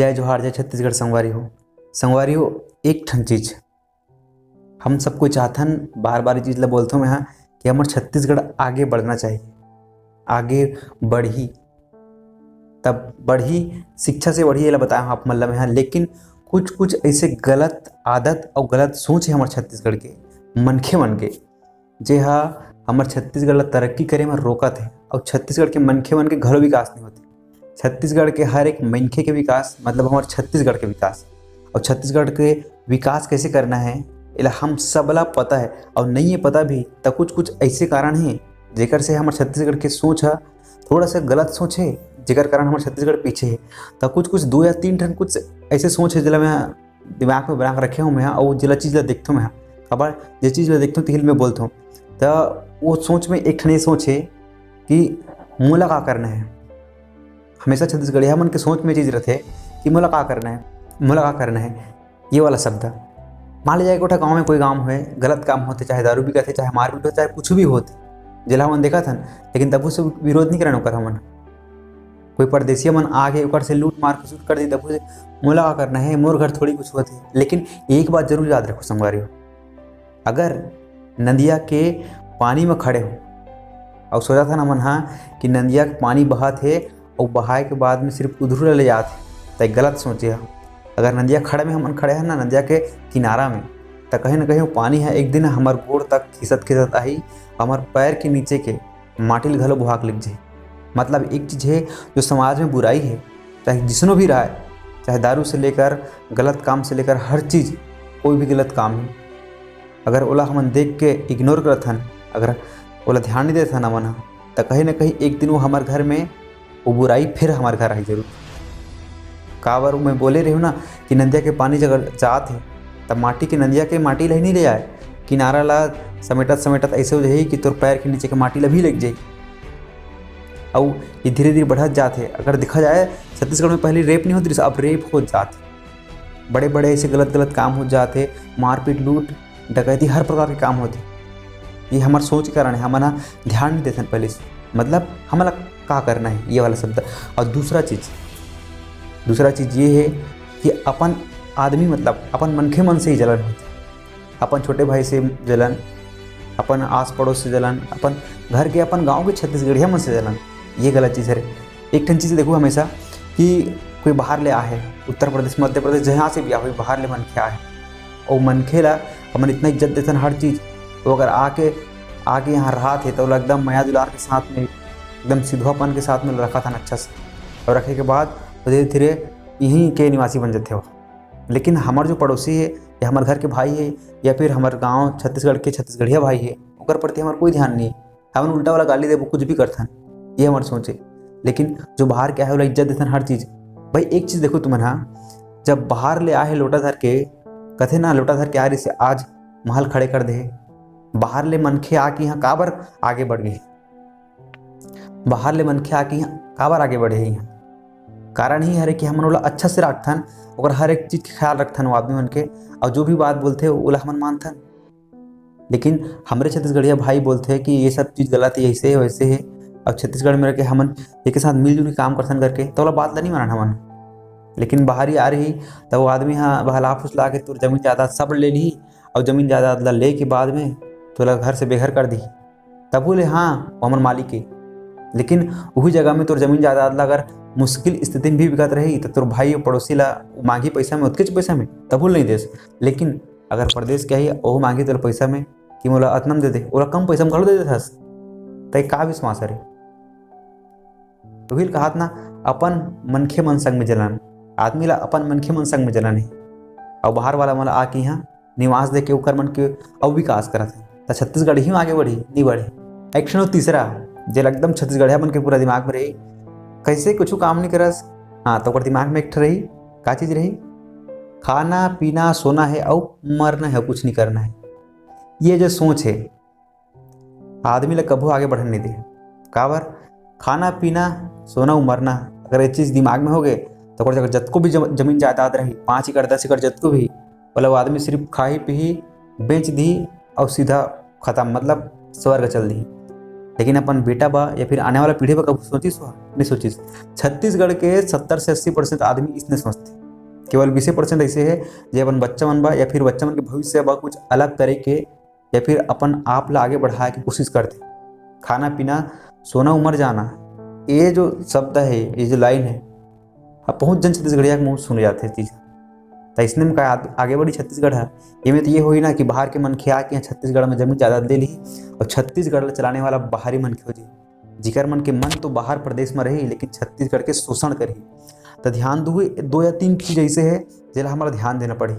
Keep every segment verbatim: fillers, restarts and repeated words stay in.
जय जोहार, जय छत्तीसगढ़ संगवारी हो। संगवारी हो, एक ठन चीज हम सब कोई चाहथन, बार बार ये चीज ला बोलथों मैं हा, कि हमर छत्तीसगढ़ आगे बढ़ना चाहिए, आगे बढ़ही, तब बढ़ही, शिक्षा से बढ़ही, एला बताया हूँ आप मन ला मैं हा। लेकिन कुछ कुछ ऐसे गलत आदत और गलत सोच है हमर छत्तीसगढ़ के मनखे मन के, जे हा हमर छत्तीसगढ़ ला तरक्की करे में रोकत है और छत्तीसगढ़ के मनखे मन के घलो विकास नहीं होते। छत्तीसगढ़ के हर एक मनखे के विकास मतलब हमर छत्तीसगढ़ के विकास, और छत्तीसगढ़ के विकास कैसे करना है, एला हम सब ला पता है, और नहीं ये पता भी, त कुछ कुछ ऐसे कारण हैं जेकर से हमर छत्तीसगढ़ के सोच ह थोड़ा सा गलत सोच है, जेकर कारण हमर छत्तीसगढ़ पीछे है। त कुछ कुछ दो या तीन ठन कुछ ऐसे सोच है, जेला मैं दिमाग में बना के रखे हूँ मैं, और जेला चीज ला देखथों मैं, काबर जे चीज ला देखथों, तेहिल मैं बोलथों। त वो सोच में एक ठन ये सोच है कि मोला का करना है। हमेशा छत्तीसगढ़िया मन के सोच में चीज रहथे कि मोला का करना है, मोला का करना है, ये वाला शब्द। मान लीजिए, एक ठा गाँव में कोई काम होए, गलत काम होथे, चाहे दारू बिकत हे, चाहे मारपीट होथे, चाहे कुछ भी होथे, जेला हमन देखत हन, लेकिन तभू से विरोध नहीं करन ओकर हमन। कोई परदेसिया मन आगे ओकर से लूट मार घुसूट कर दी, तभू से मोला का करना है, मोर घर थोड़ी कुछ होथे। लेकिन एक बात जरूर याद रखो संगवारी हो, अगर नदिया के पानी में खड़े हो और सोचत हन हमन हा कि नदिया के पानी बहत हे और बहाए के बाद में सिर्फ उधरू ले जात हे, त एक गलत सोचे ह। अगर नदिया खड़ा में हमन खड़े हन ना, नदिया के किनारा में, त कहीं ना कहीं वो पानी ह एक दिन हमर गोड़ तक खिसत खिसत आही, हमर पैर के नीचे के माटी ल घलो बोहा के लिख जाही। मतलब एक चीज है, जो समाज में बुराई है, चाहे जिसनो भी रहे, चाहे दारू से लेकर गलत काम से लेकर हर चीज, कोई भी गलत काम है, अगर ओला हमन देख के इग्नोर करत हन, अगर ओला ध्यान नहीं देत हन हमन ह, त कहीं ना कहीं एक दिन वो हमर घर में, वो बुराई फिर हमर घर आई जरूर। काबर मैं बोले रही हूँ ना कि नदिया के पानी जब जात है, तब माटी के, नदिया के माटी ला ही नहीं ले आए, किनारा ला समेटत समेटत ऐसे हो जाही कि तोर पैर के नीचे के माटी ला भी लग जाही। अउ ये धीरे धीरे बढ़त जात है। अगर देखा जाए, छत्तीसगढ़ में पहले रेप नहीं होत रिहिस, अब रेप हो जात है। बड़े बड़े ऐसे गलत गलत काम हो जात है, मारपीट, लूट, डकैती, हर प्रकार के काम होते। ये हमर सोच के कारण है, हमन ह ध्यान नहीं देथन पहले से। मतलब हमन ला का करना है, ये वाला शब्द। और दूसरा चीज, दूसरा चीज ये है कि अपन आदमी, मतलब अपन मनखे मन से ही जलन होते, अपन छोटे भाई से जलन, अपन आस पड़ोस से जलन, अपन घर के, अपन गांव के छत्तीसगढ़िया मन से जलन। ये गलत चीज है। एक ठन चीज देखो हमेशा कि कोई बाहर ले आहे, उत्तर प्रदेश, मध्य प्रदेश, जहाँ से भी आहे, बाहर ले मनखे आहे, और मनखे ला हमन इतना इज्जत देथन हर चीज, वो अगर आके, आके यहाँ रहत हे, तो ओला एकदम मया दुलार के साथ में, एकदम सिधुआपन के साथ में रखत हन अच्छा से, और रखे के बाद धीरे धीरे यहीं के निवासी बन जाते हो। लेकिन हमार जो पड़ोसी है, या हमार घर के भाई है, या फिर हमार गांव छत्तीसगढ़ के छत्तीसगढ़िया भाई है, ओकर प्रति हमार कोई ध्यान नहीं है। हमन उल्टा वाला गाली देबो, कुछ भी करथन, ये हमार सोच है। लेकिन जो बाहर के आहे, ओला इज्जत देथन हर चीज। भाई, एक चीज देखो तुमन हा, जब बाहर ले आहे लोटा धर के, कथे ना, लोटा धर के आ रही से आज महल खड़े कर दे। बाहर ले मनखे आके यहाँ काबर आगे बढ़ गए? बाहर ले मनखे आके यहाँ काबर आगे बढ़े हे? यहाँ कारण ही हरे कि हमन ओला अच्छा से राखथन, ओकर हर एक चीज के ख्याल रखथन वो आदमी मन के, और जो भी बात बोलथे ओला हमन मानथन। लेकिन हमरे छत्तीसगढ़िया भाई बोलथे कि ये सब चीज गलत है, ऐसे है, वैसे है। अब छत्तीसगढ़ में रह के हमन एक साथ मिलजुल के काम करथन करके, तो ओला बात ला नहीं मानन हमन। लेकिन बाहरी आ रही, तब वो आदमी हा बहला फुसला के तोर जमीन जायदाद सब ले ली, और जमीन जायदाद ला ले के बाद में तोला घर से बेघर कर दी। तभू ले हाँ, वो हमर मालिक के। लेकिन उही जगह में तोर जमीन जायदाद ला अगर मुश्किल स्थिति में भी बिकत रही, तो तोर भाई और पड़ोसी ला मांगी पैसा में, उतकेच पैसा में, तभू ले नहीं देस। लेकिन अगर परदेस के आही, ओहू मांगी तोला पैसा में कि मोला अतना में दे दे, ओला कम पैसा में घलो दे देथस, तै का विश्वास हरे? उही ल कहत ना, अपन मनखे मन संग में जलन, आदमी ला अपन मनखे मन संग में जलन हे। अउ बाहर वाला मन ला आके यहाँ निवास देके ओकर मन के अउ विकास करत हे, त छत्तीसगढ़ ही आगे बढ़ही, नहीं बढ़े। एक ठन तीसरा, जेला एकदम छत्तीसगढ़िया मन के पूरा दिमाग में रही, कैसे कुछ काम नहीं करस, हाँ, तो ओकर दिमाग में एक ठन रही, का चीज रही? खाना, पीना, सोना है, अउ मरना है, कुछ नहीं करना है। ये जो सोच है, आदमी ला कभू आगे बढ़न नहीं दे। काबर? खाना, पीना, सोना अउ मरना, अगर ये चीज दिमाग में हो गए, तो ओकर जगह जतको भी जम-, जमीन जायदाद रही, पाँच एकड़, दस एकड़, जतको भी, ओला वो आदमी सिर्फ खाही, पीही, बेच दी और सीधा खत्म, मतलब स्वर्ग चल दी। लेकिन अपन बेटा बा या फिर आने वाला पीढ़ी बा कभू सोचिस हो? नहीं सोचिस। छत्तीसगढ़ के सत्तर से अस्सी परसेंट आदमी इसने सोचथे। केवल बीसे परसेंट ऐसे हे जे अपन बच्चा मन बा या फिर बच्चा मन के भविष्य बा कुछ अलग करे के या फिर अपन आप ला आगे बढ़ाए के कोशिश करथे। खाना पीना, सोना, उमर जाना, ये जो शब्द है, ये जो लाइन है, अब बहुत जन छत्तीसगढ़िया के मुंह सुने जाथे चीज। त इसने में का आद-, आगे बढ़ी छत्तीसगढ़ है? ये में तो ये होई ना कि बाहर के मनखे आके यहाँ छत्तीसगढ़ में जमीन जायदाद ले ली और छत्तीसगढ़ ला चलाने वाला बाहरी मनखे हो जी, जिकर मन के मन तो बाहर प्रदेश में रही लेकिन छत्तीसगढ़ के शोषण करही। त ध्यान दो, दो या तीन चीज ऐसे है जेला हमारा ध्यान देना पड़ही।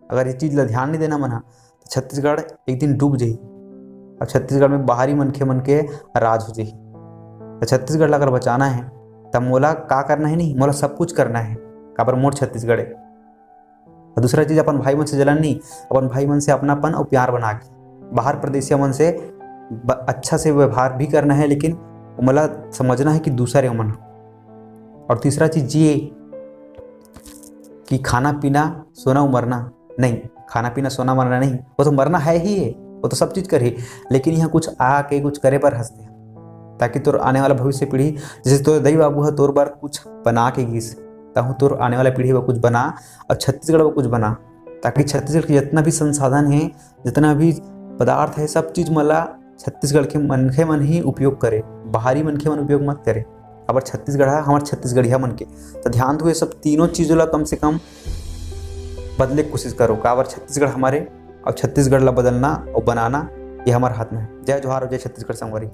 अगर ये चीज ला ध्यान नहीं देना मन हा, त छत्तीसगढ़ एक दिन डूब जाही। अब छत्तीसगढ़ में बाहरी मनखे मन के राज हो जाही। त छत्तीसगढ़ ला अगर बचाना है, त मोला का करना है? नहीं, मोला सब कुछ करना है, काबर मोर छत्तीसगढ़ है। और दूसरा चीज, अपन भाई मन से जलन नहीं, अपन भाई मन से अपनापन और प्यार बना के, बाहर प्रदेशिया मन से ब-, अच्छा से व्यवहार भी करना है, लेकिन मोला समझना है कि दूसर है ओमन। और तीसरा चीज ये कि खाना पीना, सोना, उमरना नहीं, खाना पीना, सोना, मरना नहीं, वो तो मरना है ही है, वो तो सब चीज करही, लेकिन यहाँ कुछ आके कुछ करे बर हंसथे, ताकि तोर आने वाला भविष्य पीढ़ी, जैसे तोर दई बाबू ह तोर बर कुछ बना के गिस, तहूँ तोर आने वाला पीढ़ी बर कुछ बना और छत्तीसगढ़ बर कुछ बना, ताकि छत्तीसगढ़ के जितना भी संसाधन है, जितना भी पदार्थ है, सब चीज मन ला छत्तीसगढ़ के मनखे मन ही उपयोग करे, बाहरी मनखे मन उपयोग मत करे। अबर छत्तीसगढ़ है हमारे छत्तीसगढ़िया मन के, तो ध्यान दो, ये सब तीनों चीजों ला कम से कम बदले के कोशिश करो। काबर छत्तीसगढ़ हमारे, और छत्तीसगढ़ ला बदलना और बनाना ये हमारे हाथ में है। जय जोहार और जय छत्तीसगढ़ संगवारी।